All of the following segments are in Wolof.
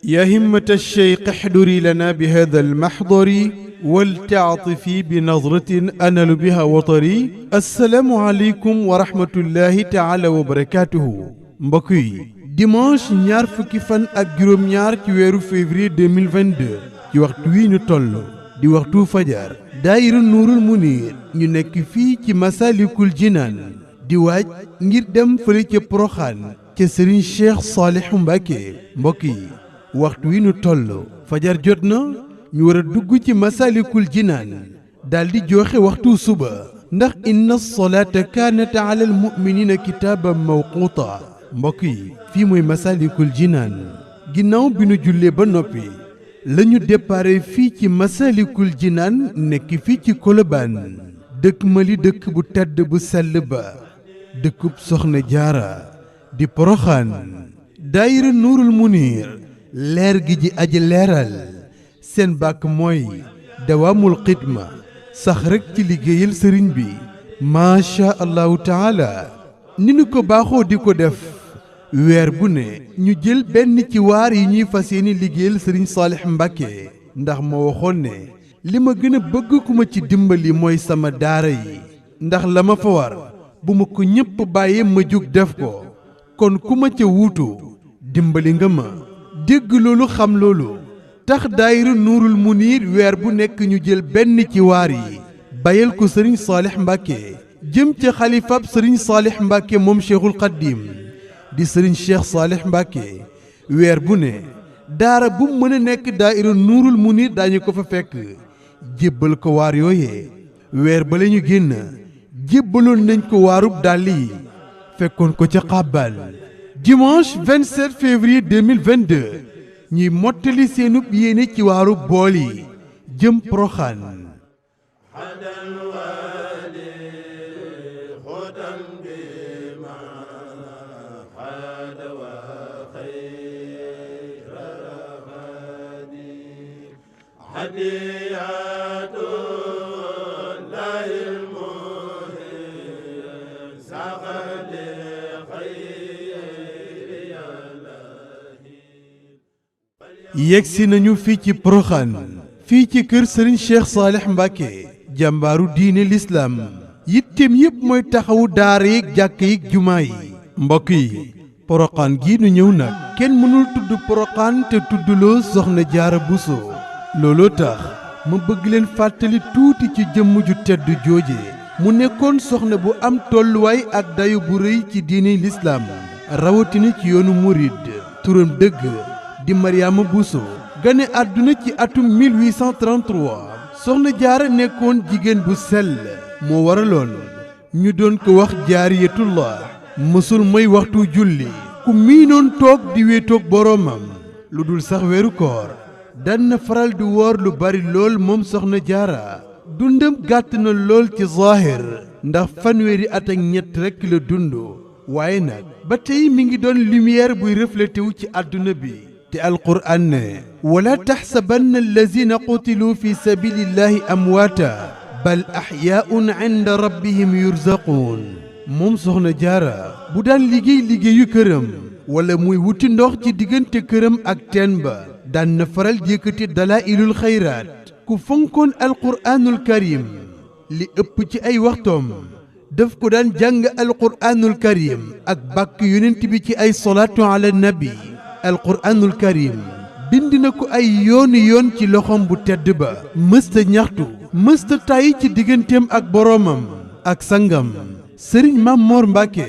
يا همة الشيخ احضري لنا بهذا المحضر ولتعطفي بنظرة أنل بها وطري. السلام عليكم ورحمة الله تعالى وبركاته. mbokk dimanche ñaar fukki fan ak juróom ñaar ci weeru février 2022 ci waxtu wi ñu toll di waxtu fajar daayira nuurul muniir ñu nekk fii ci Masalikul Jinaan di waaj ngir dem fële ca Poroxaan ca Serigne Cheikh Saliou Mbacké. mbokk yi waxtu wi ñu toll fajar jot na ñu war a dugg ci Masalikul Jinaan daldi joxe waxtu suba ndax inna salaata kaanat ala al mu'minina kitaaban mawquuta. mbokk yi fii mooy Masalikul Jinaan ginnaaw bi nu jullee ba noppi la ñu déparé fii ci Masalikul Jinaan nekk fii ci Colobane dëkk mali dëkk bu tedd bu sell ba dëkkub Soxna Jaara di Poroxaan. daayira nuurul muniir leer gi ji aji leeral seen bàkk mooy dawaamul xidma sax rekk ci liggéeyal sëriñ bi macha allahu taala. ni nu ko baaxoo di ko def weer bu ne ñu jël benn ci waar yi ñuy fas yéene liggéeyal sëriñ Saliou Mbacké ndax ma waxoon ne li ma gën a bëgg ku ma ci dimbali mooy sama daara yi ndax la ma fa war bu ma ko ñëpp bàyyee ma jug def ko kon ku ma ca wuutu dimbali nga ma. dégg loolu xam loolu tax daayira nuurul muniir weer bu nekk ñu jël benn ci waar yi bayal ko sëriñ Saliou Mbacké jëm ca xalifab sëriñ Saliou Mbacké moom Cheikhul Khadim di sëriñ Cheikh Saliou Mbacké. weer bu ne daara bu mën a nekk daayira nuurul muniir daañu ko fa fekk jébbal ko waar yooyee. weer ba la ñu génn jébbaloon nañ ko waarub dàll yi fekkoon ko ca xàbbal. dimanche 27 février 2022 ñuy mottali seenub yéene ci waaru bool yi jëm Poroxaan. yegsi nañu fii ci Poroxaan fii ci kër Serigne Cheikh Saliou Mbacké jàmbaaru diine lislaam yitteem yépp mooy taxawu daara yeeg jàkk yeeg jumaa yi. mbokk yi Poroxaan gii nu ñëw nag kenn mënul tudd Poroxaan te tuddloo Soxna Jaara Buso. looloo tax ma bëgg leen fàttali tuuti ci jëmm ju tedd jooje mu nekkoon soxna bu am tolluwaay ak dayu bu rëy ci diine lislaam rawatina ci yoonu murid. turam dëgg di Mariama Bousso gane àdduna ci atum 1833. soxna jaara nekkoon jigéen bu sell moo waraloon ñu doon ko wax jaariyatullah. mësul mooy waxtu julli ku miinoon toog di wéetoog boroomam lu dul sax weeru koor daan na faral di woor lu bari lool moom soxna jaara. dundam gàtt na lool ci zaahir ndax fanweeri at ak ñett rekk la dund waaye nag ba tey mi ngi doon lumière buy reflété wu ci àdduna bi. te alquraan ne wala taxsabanna allazina qutiluu fi sabilillahi amwaata bal axyaa'un inda rabbihim yurzaquun. moom soxna jaara bu daan liggéeyu këram wala muy wuti ndox ci diggante këram ak teen ba daan na faral yëkkati dalaa'ilul xayraat. ku fonkoon alquraanul karim li ëpp ci ay waxtoom daf ko daan jàng alquraanul karim ak bàkk yonent bi ci ay salaatu ala nabi. alquraanul karim bind na ko ay yooni yoon ci loxoom bu tedd ba mësta ñaxtu mësta tàyyi ci digganteem ak boroomam ak sangam sëriñ Mam Mor Mbacké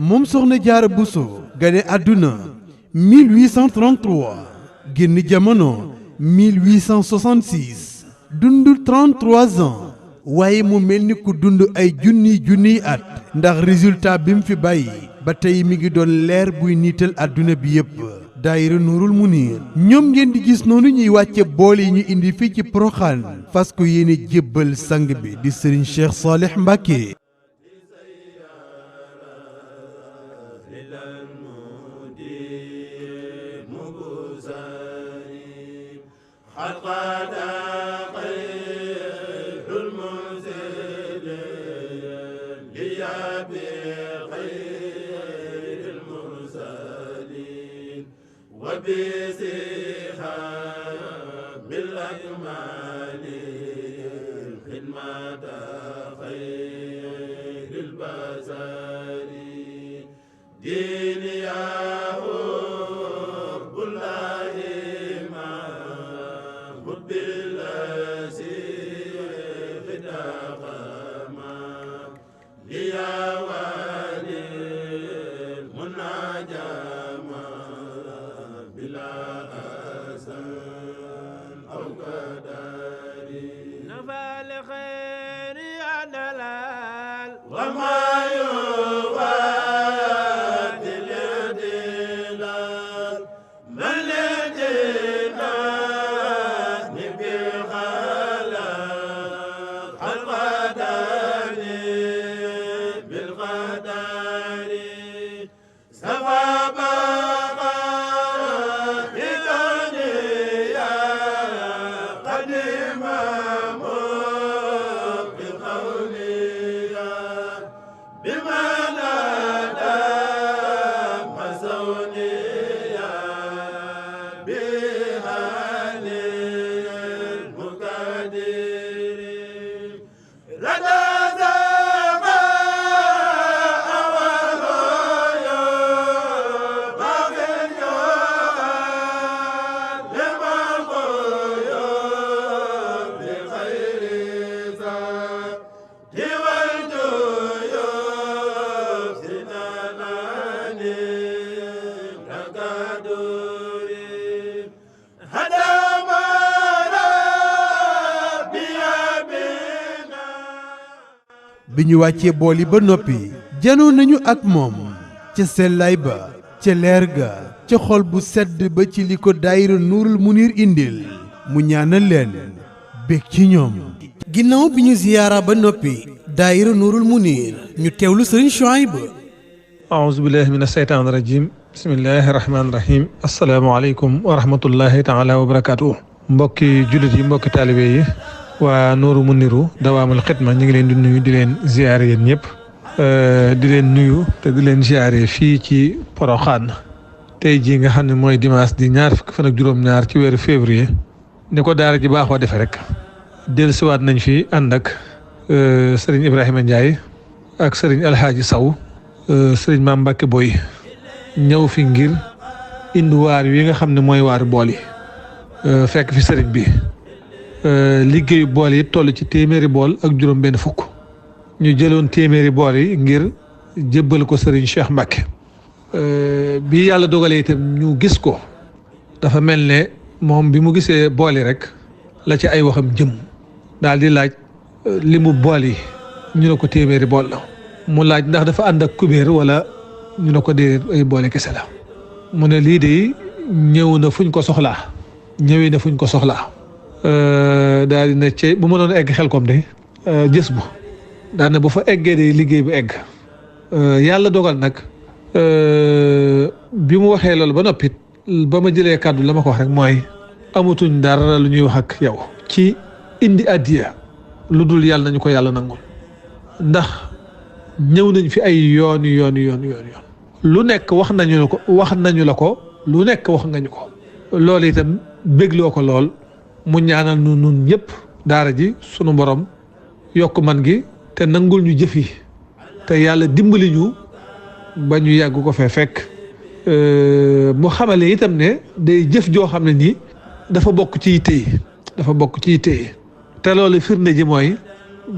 moom soxna jaara Buso gane àdduna 1833 génn jamono 1866 dund 33 ans waaye mu mel ni ku dund ay junniy at ndax résultat bi mu fi bàyyi ba tey mi ngi doon leer buy niital àdduna bi yépp. daayira nuurul muniir ñoom ngeen di gis noonu ñuy wàcce bool yi ñu indi fii ci Poroxaan fas ko yéene jébbal sang bi di Serigne Cheikh Saliou Mbacké. وبسر bi ñu wàccee bool yi ba noppi janoo nañu ak moom ca sellaay ba ca leer ga ca xol bu sedd ba ci li ko daayira Nuurul Muniir indil mu ñaanal leen bég ci ñoom. ginnaaw bi ñu ziyaara ba noppi daayira Nuurul Muniir ñu teewlu sëriñ Chouaïb. aouzu billahi min asheytaan rajim bismillahi rahmaani rahim asalaamaaleykum wa rahmatullahi taala wa barakaatu. mbokki jullit yi mbokki taalibe yi waa Nuurul Muniir dawaamul xidma ñu ngi leen di nuyu di leen ziyaare yéen ñëpp di leen nuyu te di leen ziyaare fii ci Poroxaan tey jii nga xam ne mooy dimanche di ñaar fukki fan ak juróom-ñaar ci weeru février ni ko daara ji baaxoo defee rek dellusiwaat nañ fi ànd ak sëriñ Ibrahima Ndiaye ak sëriñ Alhaaji Saw sëriñ Maam Mbacke Boy ñëw fi ngir indi waar wi nga xam ne mooy waar bool yi fekk fi sëriñ bi liggéeyu bool yi toll ci téeméeri bool ak juróom benn fukk ñu jëloon téeméeri bool yi ngir jébbal ko sëriñ Cheikh Mbacke bi yàlla dogalee itam ñu gis ko dafa mel ne moom bi mu gisee bool yi rek la ci ay waxam jëm daal di laaj li mu bool yi ñu ne ko téeméeri bool la mu laaj ndax dafa ànd ak kubéer wala ñu ne ko déedéet ay boole kese la mu ne lii de ñëw na fuñ ko soxlaa ñëwee na fuñ ko soxlaa daal di ne ci bu ma doon egg xel kom de gis bu daal ne bu fa eggee de liggéey bu egg yàlla dogal nag bi mu waxee loolu ba noppit ba ma jëlee kàddu la ma ko wax rek mooy amatuñ dara lu ñuy wax ak yow ci indi addiya lu dul yàlla nañu ko yàlla nangul ndax ñëw nañ fi ay yoon lu nekk wax nañu la ko lu nekk wax nga ñu ko loolu itam bégloo ko lool mu ñaanal nu nun ñëpp daara ji sunu borom yokk man gi te nangul ñu jëf yi te yàlla dimbali ñu ba ñu yàgg ko fee fekk mu xamale itam ne day jëf joo xam ne nii dafa bokk ci yitte yi te loolu firnde ji mooy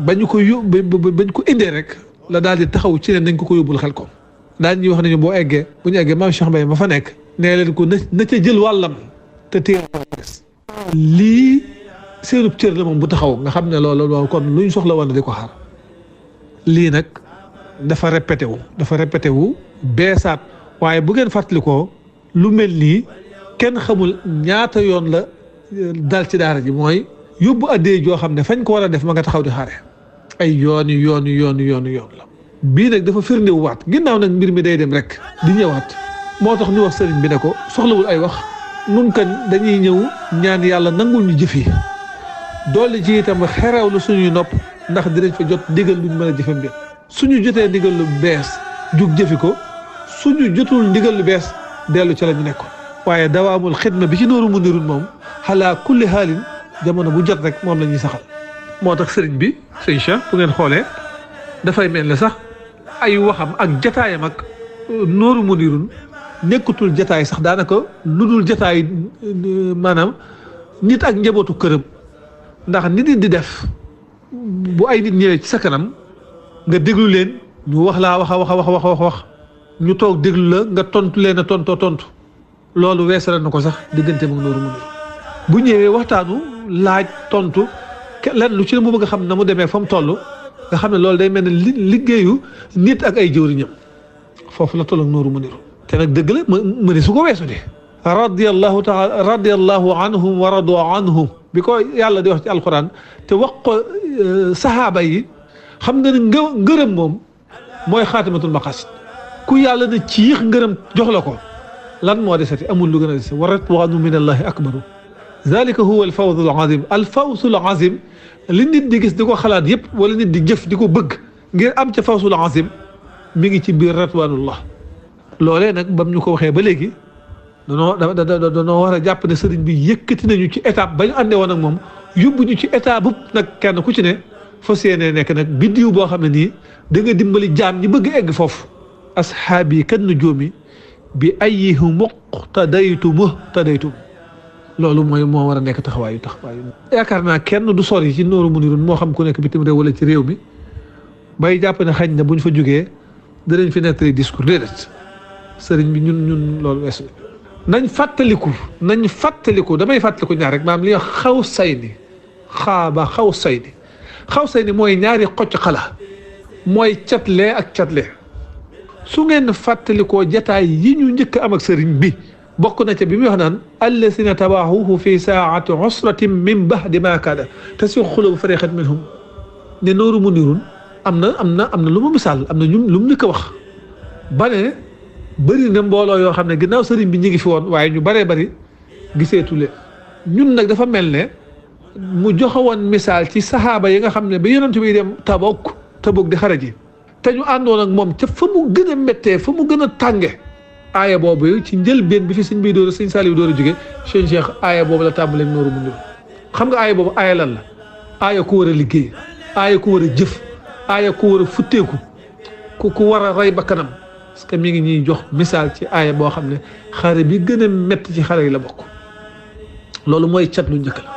bañ ko indee rek la daal di taxaw ci ne nañ ko yóbbul xel ko daal ñuy wax nañu bu ñu eggee maam Cheikh Mbaye ma fa nekk nee leen ko na ca jël wàllam te téye lii seenub cër la moom bu taxaw nga xam ne loolu kon luñ soxla woon di ko xaar lii nag dafa répété wu beesaat waaye bu ngeen fàttalikoo lu mel nii kenn xamul ñaata yoon la dal ci daara ji mooy yóbbu addee joo xam ne fañ ko war a def ma nga taxaw di xaare ay yoon la bii nag dafa firndewu waat ginnaaw nag mbir mi day dem rek di ñëwaat moo tax ñu wax sëriñ bi ne ko soxlawul ay wax nun kan dañuy ñëw ñaan yàlla nangul ñu jëf yi dolli ci itam xerew lu suñuy nopp ndax dinañ fa jot ndigal luñ mën a jëfe mbir suñu jotee ndigal lu bees jug jëfi ko suñu jotul ndigal lu bees dellu ca la ñu nekkoon waaye dawaamul xidma bi ci Nuurul Muniir moom xalaa kulli xaalin jamono bu jot rek moom la ñuy saxal moo tax sëriñ bi sëñ Cheikh bu ngeen xoolee dafay mel ne sax ay waxam ak jataayam ak Nuurul Muniir nekkatul jataay sax daanaka lu dul jataay maanaam nit ak njabootu këram ndax nit di def bu ay nit ñëwee ci sa kanam nga déglu leen ñu wax laa wax ñu toog déglu la nga tontu leen a tontu loolu weesal na ko sax diggante mu Nuurul Muniir bu ñëwee waxtaanu laaj tontu lenn lu ci ne mu bëgg a xam na mu demee fa mu toll nga xam ne loolu day mel ne liggéeyu nit ak ay jëwriñam foofu la toll ak Nuuru Muniru te nag dëgg la mëni su ko weesu de radiyallahu anhum wa radu anhum bi ko yàlla di wax ci alquran te wax ko sahaaba yi xam nga ne ngërëm moom mooy xaatimatul maqasid ku yàlla ne ciix ngërëm jox la ko lan moo desati amul lu gën a des wa ridwaanu min allahi akbaru zalika huwa alfawzu alazim alfawzu alazim li nit di gis di ko xalaat yëpp wala nit di jëf di ko bëgg ngir am ca fawzu alazim mi ngi ci biir ridwaanullah loolee nag bam ñu ko waxee ba léegi danoo war a jàpp ne sëriñ bi yëkkati nañu ci étape ba ñu àndee woon ak moom yóbbu ñu ci étape bu nag kenn ku ci ne fas yéenee nekk nag biddiw boo xam ne nii da nga dimbali jaam ñi bëgg egg foofu ashaabi kan nujuumi bi ayyihi muqtadaytum loolu mooy moo war a nekk taxawaayu yaakaar naa kenn du sori ci Nuuru Muniru moo xam ku nekk bitim réew wala ci réew mi bay jàpp ne xañ na buñ fa jógee danañ fi nettali discours déedéet sëriñ bi ñun loolu weesu nañ fàttaliku damay fàttaliku ñaar rek maam li nga xaw say ni mooy ñaari xocc xala mooy catle ak catle su ngeen fàttalikoo jataay yi ñu njëkk am ak sëriñ bi bokk na ca bi muy wax naan allasina tabaahuhu fi saati usratin min bahdi ma kaada tasiixu xulubu fariqin minhum ne Nuuru Munirun am na lu mu misaal am na lu mu njëkk a wax ba ne bëri na mbooloo yoo xam ne ginnaaw sëriñ bi ñu ngi fi woon waaye ñu bëree bëri giseetu leen ñun nag dafa mel ne mu joxe woon misaal ci saxaaba yi nga xam ne ba yonent bi dem Tabuk di xare ji te ñu àndoon ak moom ca fa mu gën a méttee fa mu gën a tànge aaya boobu ci njëlbeen bi fi sëñ bi door sëñ Saliou door a jóge sëñ Cheikh aaya boobu la tàmbalee Nuuru Muniru xam nga aaya boobu aaya lan la aaya ku war a liggéey aaya ku war a jëf aaya ku war a futteeku ku war a rey bakkanam parce que mi ngi ñuy jox misaal ci aaya boo xam ne xare bi gën a métti ci xare yi la bokk loolu mooy cat lu njëkk la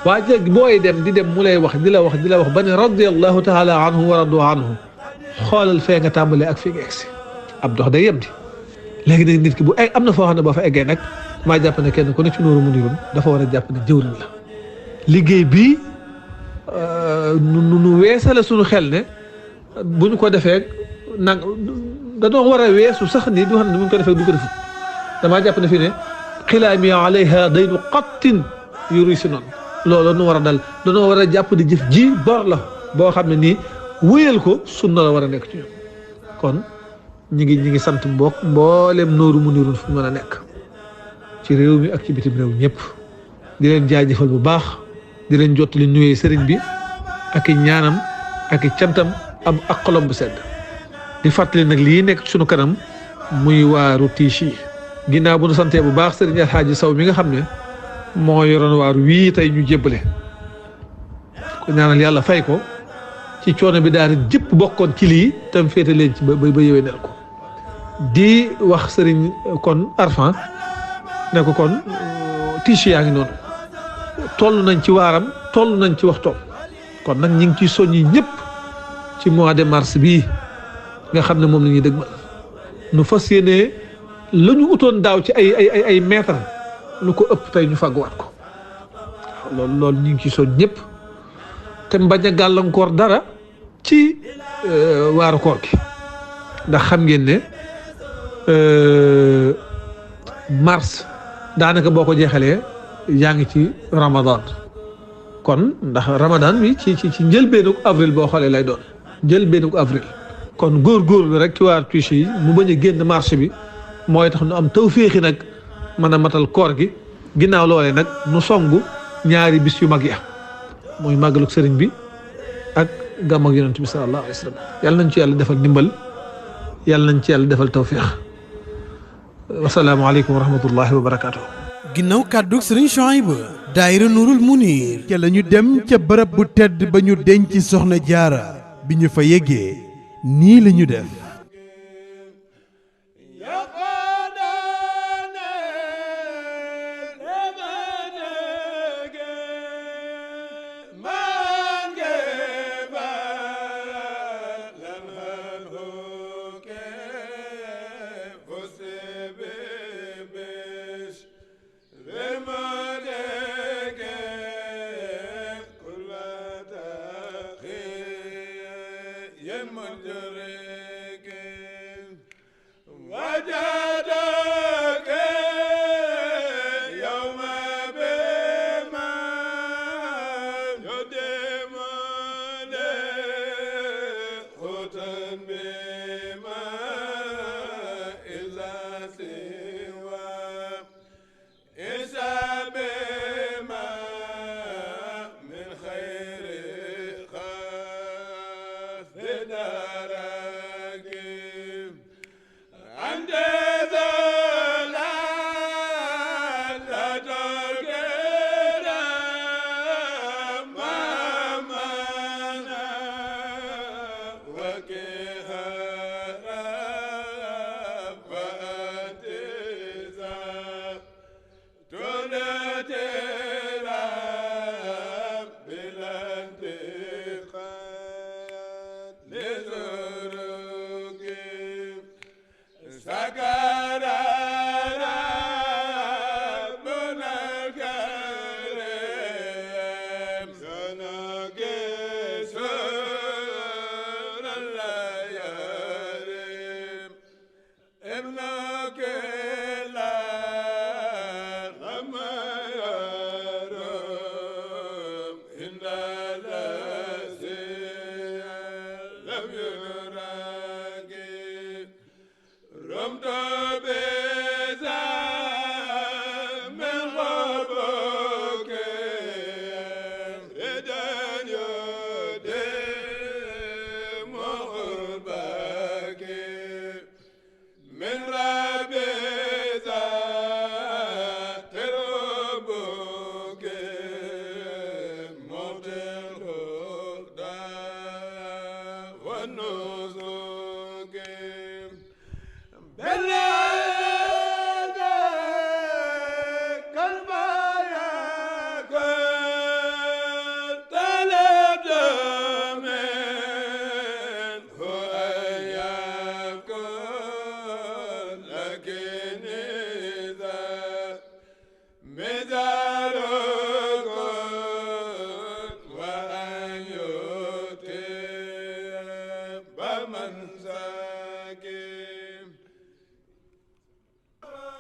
waaye léegi booy dem di dem mu lay wax di la wax ba ne radiyallahu taala anhu wa radu anhu xoolal fee nga tàmbalee ak fii nga egsi ab dox day yem di léegi nag nit ki bu am na foo xam ne boo fa eggee nag maa jàpp ne kenn ku ne ci Nuuru Muniru dafa war a jàpp ne jëwriñ la liggéey bii nu weesale suñu xel ne bu ñu ko defee nag dañoo war a weesu sax ni di wax ne bu ñu ko defee du ko defut damaa jàpp ne fii ne xilaami alayha daynu qattin yuri si noonu loolu nu war a dal dañoo war a jàpp di jëf ji bor la boo xam ne nii wéyal ko sunna la war a nekk ci ñun kon ñi ngi sant mboolem Nuuru Muniru fu mën a nekk ci réew mi ak ci bitim réew ñëpp di leen jaajëfal bu baax di leen jottali nuyee sëriñ bi ak i ñaanam ak i cantam ak xolom bu sedd di fàttali nag lii nekk ci sunu kanam muy waaru Tichy ginnaaw bu nu santee bu baax sëriñ Alxaaji Saw mi nga xam ne moo yoroon waaru wii tey ñu jébbale ko ñaanal yàlla fay ko ci coono bi daal jëpp bokkoon ci lii tam féete leen ci ba yéwénal ko di wax sëriñ kon Arfan ne ko kon Tichy yaa ngi noonu toll nañ ci waaram toll nañ ci waxtoom kon nag ñi ngi ciy soññi ñëpp ci mois de mars bii nga xam ne moom la ñuy dëgmal nu fas yéene la ñu utoon daaw ci ay mètre lu ko ëpp tey ñu fàgguwaat ko loolu ñu ngi ciy soññ ñëpp te bañ a gàllankoor dara ci waaru koor gi ndax xam ngeen ne mars daanaka boo ko jeexalee yaa ngi ci Ramadan kon ndax Ramadan bi ci njëlbéenu avril boo xoolee lay doon njëlbéenu avril kon góorgóorlu rek ci waar Tichy yi mu bañ a génn marché bi mooy tax nu am tawféexi nag mën a matal koor gi ginnaaw loolee nag nu songu ñaari bis yu mag ya mooy màggaluk sëriñ bi ak gàmm ak yonent bi sallallahu alayhi wa sallam yàlla nañ ci yàlla defal ndimbal yàlla nañ ci yàlla defal tawféex wasalaamaaleykum wa rahmatullahi wa barakaatu. ginnaaw kàddu sëriñ Chouaïbou daayira Nuurul Munir ca la ñu dem ca bërëb bu tedd ba ñu denc soxna jaara bi ñu fa yeggee nii la ñu def Remade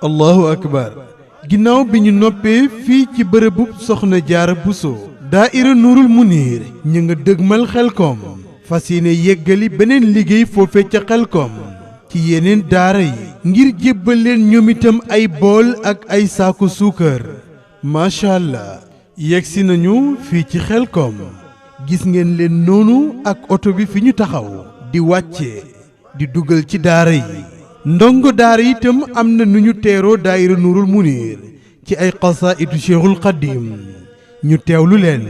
allahu akbar ginnaaw bi ñu noppee fii ci bërëbub soxna jaara buso daaira nuurul muniir ñu nga dëgmal xelkom fas yéene yeggali beneen liggéey foofe ca xelkom ci yeneen daara yi ngir jébbal leen ñoom itam ay bool ak ay saaku suukar macha allah yegsi nañu fii ci xelkom gis ngeen leen noonu ak oto bi fi ñu taxaw di wàcce di dugal ci daara yi ndongo daara itam am na nu ñu teeroo daayira nuurul muniir ci ay xasaa'idu cheikhul xadim ñu teewlu leen